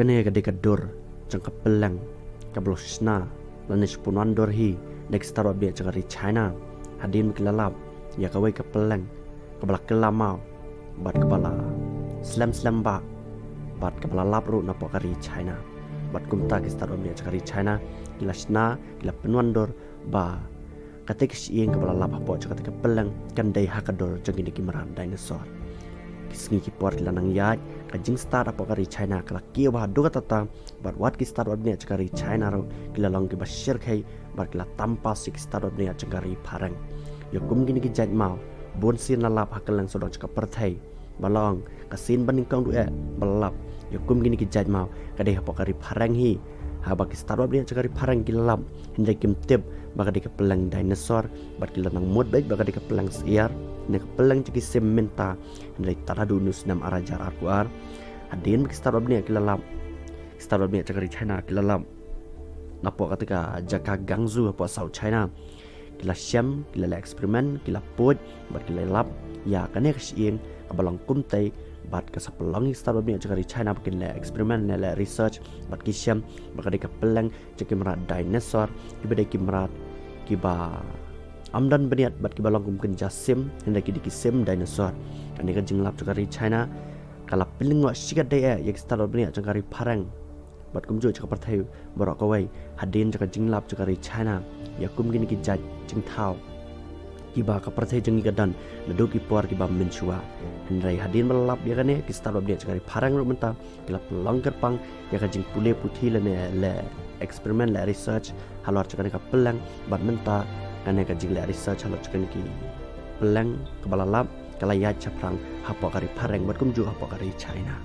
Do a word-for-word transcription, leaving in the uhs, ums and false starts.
Kane ka dei ka dur jong ka pylleng kaba la shna lane sha pynwandur hi da ki stad bad bniah jong ka ri China hadien ba ki la lap ïa kawei ka pylleng kaba la kylla maw bad kaba la slem slem bah bad kaba la lap ruh napoh ka ri China. Bad kumta ki stad bad bniah jong ka ri China ki la shna, ki la pynwandur ba kata ka shyieng kaba la lap hapoh jong kata ka pylleng kan dei ha ka dur jong kine ki mrad dinosaur. Ki sngi ki por ki la nang ïaid, ka jingstad hapoh ka ri China ka la kiew bha haduh katta, bad wat ki stad bad bniah jong ka ri China ruh ki la long kiba shyrkhei bad ki la tam pass ïa ki stad bad bniah jong ka ri Phareng. Ïa kum kine ki jait maw bun sien la lap ha kylleng sawdong jong ka pyrthei. Ba long ka sien ba nyngkong duh eh ba la lap ïa kum kine ki jait maw ka dei hapoh ka ri Phareng hi, haba ki stad bad bniah jong ka ri Phareng ki la lap, hynrei kim tip ba ka dei ka pylleng dinosaur bad ki la nang mut beit ba ka dei ka pylleng syiar ne ka pylleng jong ki sim mynta. Hynrei tad haduh une u snem ar hajar arphew ar, hadien ba ki stad bad bniah ki la lap, ki stad bad bniah jong ka ri China ki la lap napoh kata ka jaka Guangzhou hapoh South China, ki la shem, ki la leh experiment, ki la put bad ki la lap ïa kane ka shyieng kaba long kumtei. Bad ka sa pynlong ïa ki stad bad bniah jong ka ri China ba kin leh experiment ne leh research bad ki shem ba ka dei ka pylleng jong ki mrad dinosaur kiba dei ki mrad kiba ym don bniat bad kiba long kum kynja sim, hynrei ki dei ki sim dinosaur. Kane ka jinglap jong ka ri China ka la pynlyngngoh shikatdei eh ïa ki stad bad bniah jong ka ri Phareng bad kumjuh jong ka pyrthei baroh kawei hadien jong ka jinglap jong ka ri China ïa kum kine ki jait jingthaw kiba ka pyrthei jong ngi ka don naduh ki por kiba mynshuwa. Hynrei hadien ba la lap ïa kane, ki stad bad bniah jong ka ri Phareng ruh mynta ki la pynlong kyrpang ïa ka jingpule puthi lane leh experiment, leh research halor jong kane ka pylleng, bad mynta kane ka jingleh research halor jong kane ki pylleng kaba la lap ka la ïaid shaphrang hapoh ka ri Phareng bad kumjuh hapoh ka ri China.